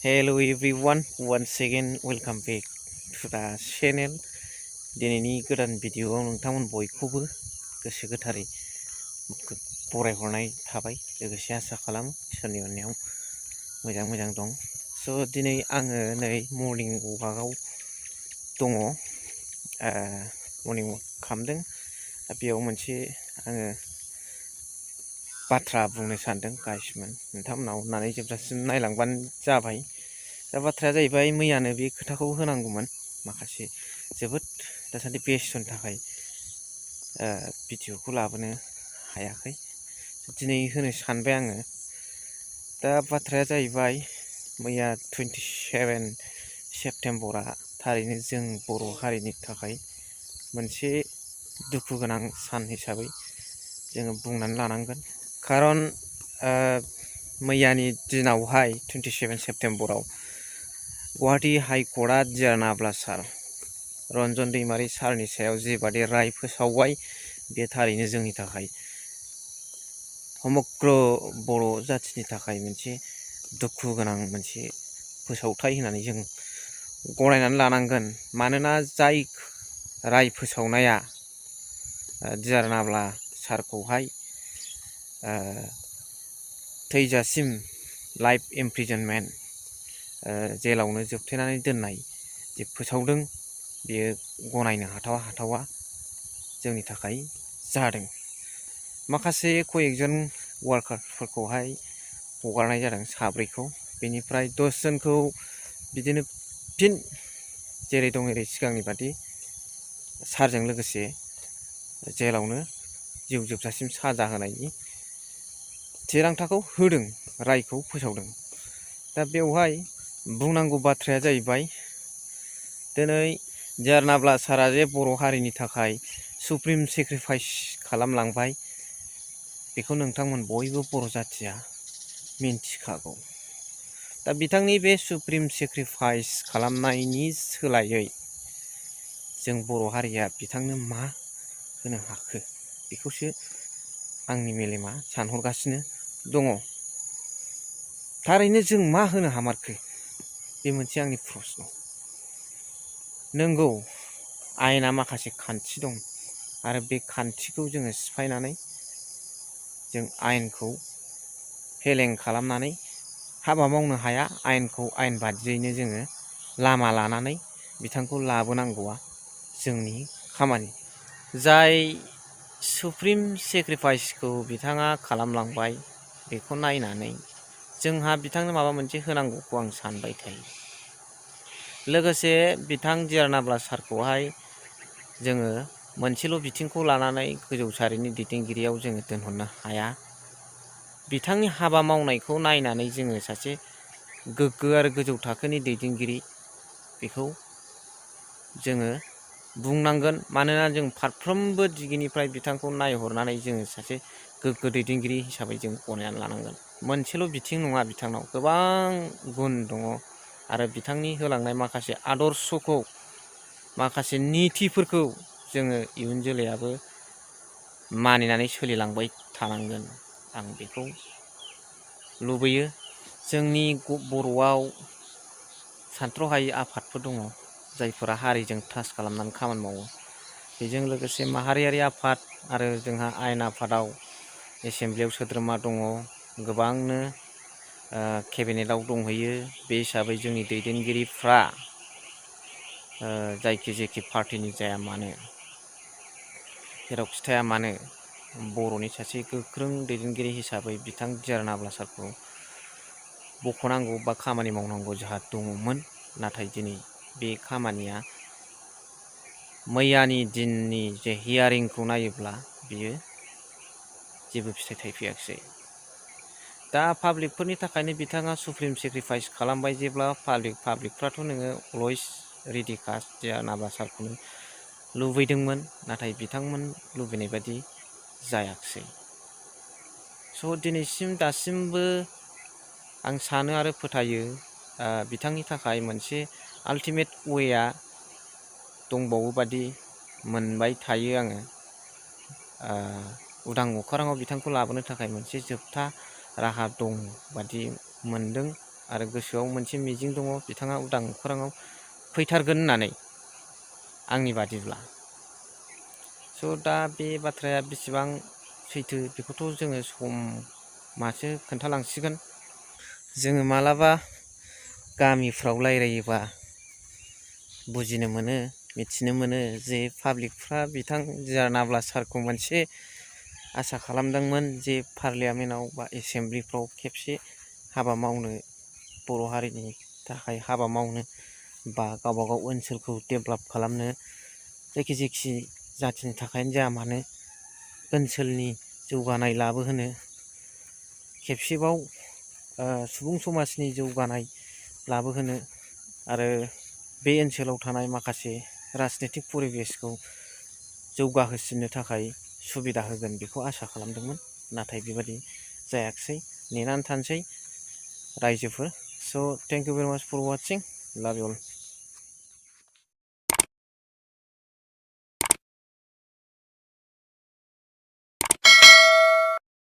Hello everyone, once again welcome back to the channel. दिनैनि गोदान भिडिअ'आव नोंथांमोन बयखौबो गोसो गोथारै बरायहरनाय थाबाय, लोगोसे आसा खालामो इसोरनि अननायाव मोजां दं। स' दिनै आङो नै मर्निं वाकआव दङ, मर्निं वाक खालामदों। दा बेयाव मोनसे आङो बाथ्रा बुंनो सानदों गाइसमोन, नोंथांमोनाव होननानै जोबजासिम नायलांबानो जाबाय। दा बाथ्राया जाहैबाय, मैयानो बे खोथाखौ होनांगौमोन, माखासे जोबोद दासान्दि बेस्थ'नि थाखाय भिडिअ'खौ लाबोनो हायाखै। दिनै होनो सानबाय आङो। दा बाथ्राया जाहैबाय, मैया 27 सेप्तेम्बरा थारैनो जों बर' हारिनि थाखाय मोनसे दुखु गोनां सान हिसाबै जोङो बुंनानै लानांगोन। खारन मैयानि दिनावहाय 27 सेप्तेम्बराव गुवाहाटी हाइकर्टआ जियानाब्ला सार रन्जन दैमारि सारनि सायाव जेबादि राय फोसावबाय, बे थारैनो जोंनि थाखाय समग्र बर' जाथिनि थाखाय मोनसे दुखु गोनां मोनसे फोसावथाय होननानै जों गनायनानै लानांगोन। मानोना जाय राय फोसावनाया जियानाब्ला सारखौहाय थैजासिम लाइफ इमप्रिजनमेन्ट जेलावनो जोबथेनानै दोननाय जे फोसावदों, बेयो गनायनो हाथावा जोंनि थाखाय जादों। माखासे कयेकजन वार्कारफोरखौहाय हगारनाय जादों, 7खौ। बेनिफ्राय 10 जनखौ बिदिनो फिन जेरै दं एरै सिगांनि बादि सारजों लोगोसे जेलावनो जिउ जोबजासिम साजा होनायनि थिरांथाखौ होदों, रायखौ फोसावदों। दा बेवहाय बुंनांगौ बाथ्राया जाहैबाय, दिनै जियानाब्ला सारा जे बर' हारिनि थाखाय सुप्रिम सेक्रिफाइस खालामलांबाय, बेखौ नोंथांमोन बयबो बर' जाथिया मिन्थिखागौ। दा बिथांनि बे सुप्रिम सेक्रिफाइस खालामनायनि सोलायै जों बर' हारिया बिथांनो मा होनो हाखो, बेखौसो आंनि मेलेमा सानहरगासिनो दङ। थारैनो जों मा होनो हामारखो, बे मोनसे आंनि प्रस्न'। नंगौ, आयेना माखासे खान्थि दं, आरो बे खान्थिखौ जोङो सिफायनानै जों आयेनखौ फेलें खालामनानै हाबा मावनो हाया। आयेनखौ आयेन बादियैनो जोङो लामा लानानै बिथांखौ लाबोनांगौआ जोंनि खामानि। जाय सुप्रिम सेक्रिफाइसखौ बिथाङा खालामलांबाय, बेखौ नायनानै जोंहा बिथांनो माबा मोनसे होनांगौखौ आं सानबाय थायो। लोगोसे बिथां जियानाब्ला सारखौहाय जोङो मोनसेल' बिथिंखौ लानानै गोजौ सारिनि दैदेनगिरियाव जोङो दोनहरनो हाया। बिथांनि हाबा मावनायखौ नायनानै जोङो सासे गोग्गो आरो गोजौ थाखोनि दैदेनगिरि, बेखौ जोङो बुंनांगोन। मानोना जों फारफ्रोमबो दिगनिफ्राय बिथांखौ नायहरनानै जोङो सासे गोग्गो दैदेनगिरि हिसाबै जों गनायनानै लानांगोन। मोनसेल' बिथिं नङा, बिथांनाव गोबां गुन दङ, आरो बिथांनि होलांनाय माखासे आदर्शखौ, माखासे नितिफोरखौ जोङो इयुन जोलैयाबो मानिनानै सोलिलांबाय थानांगोन, आं बेखौ लुबैयो। जोंनि बर'आव सानथ्र'हायै आफादफोर दङ, जायफोरा हारिजों टाच खालामनानै खामानि मावो। बेजों लोगोसे माहारियारि आफाद, आरो जोंहा आयेन आफादाव एसेमब्लियाव सोद्रोमा दङ, गोबांनो केबिनेटआव दंहैयो। बे हिसाबै जोंनि दैदेनगिरिफ्रा जायखि पार्टिनि जाया मानो, जेरावखि थाया मानो, बर'नि सासे गोख्रों दैदेनगिरि हिसाबै बिथां जियानाब्ला सारखौ बख'नांगौ बा खामानि मावनांगौ जोंहा दङमोन। नाथाय दिनै बे खामानिया मैयानि दिननि जे हियारिंखौ नायोब्ला बियो जेबो फिथाइ थायफैयाखिसै। दा पाब्लिकफोरनि थाखायनो बिथाङा सुप्रिम सेक्रिफाइस खालामबाय जेब्ला, पाब्लिकफ्राथ' नोङो अलवेज रेडिखा जियानाब्ला सारखौनो लुबैदोंमोन, नाथाय बिथांमोन लुबैनाय बादि जायाखिसै। स' दिनैसिम दासिमबो आं सानो आरो फोथायो, बिथांनि थाखाय मोनसे आल्टिमेट वेआ दंबावो बादि मोनबाय थायो आङो। उदां अख्राङाव बिथांखौ लाबोनो थाखाय मोनसे जोबथा राहा दं बादि मोनदों। आरो गोसोआव मोनसे मिजिं दङ बिथाङा उदां अख्राङाव फैथारगोन होननानै आंनि बादिब्ला। स' दा बे बाथ्राया बेसेबां सैथो बेखौथ' जोङो समासो खोन्थालांसिगोन। जोङो मालाबा गामिफ्राव रायलायोबा बुजिनो मोनो, मिथिनो मोनो जे पाब्लिकफ्रा बिथां नाब्ला सारखौ मोनसे आसा खालामदोंमोन जे पार्लियामेन्टआव बा एसेमब्लिफ्राव खेबसे हाबा मावनो, बर' हारिनि थाखाय हाबा मावनो बा गावबागाव ओनसोलखौ डेभेलप खालामनो, जायखि जाथिनि थाखायनो जाया मानो ओनसोलनि जौगानाय लाबोहोनो, खेबसेबाव सुबुं समाजनि जौगानाय लाबोहोनो आरो बे ओनसोलाव थानाय माखासे राजनितिक परिबेसखौ जौगाहोसिननो थाखाय सुबिदा होगोन बेखौ आसा खालामदोंमोन। नाथाय बेबादि जायाखिसै, नेनानै थानोसै रायजोफोर। स' थेंक इउ भेरि माच फर वाचिं, लाभ इउ अल।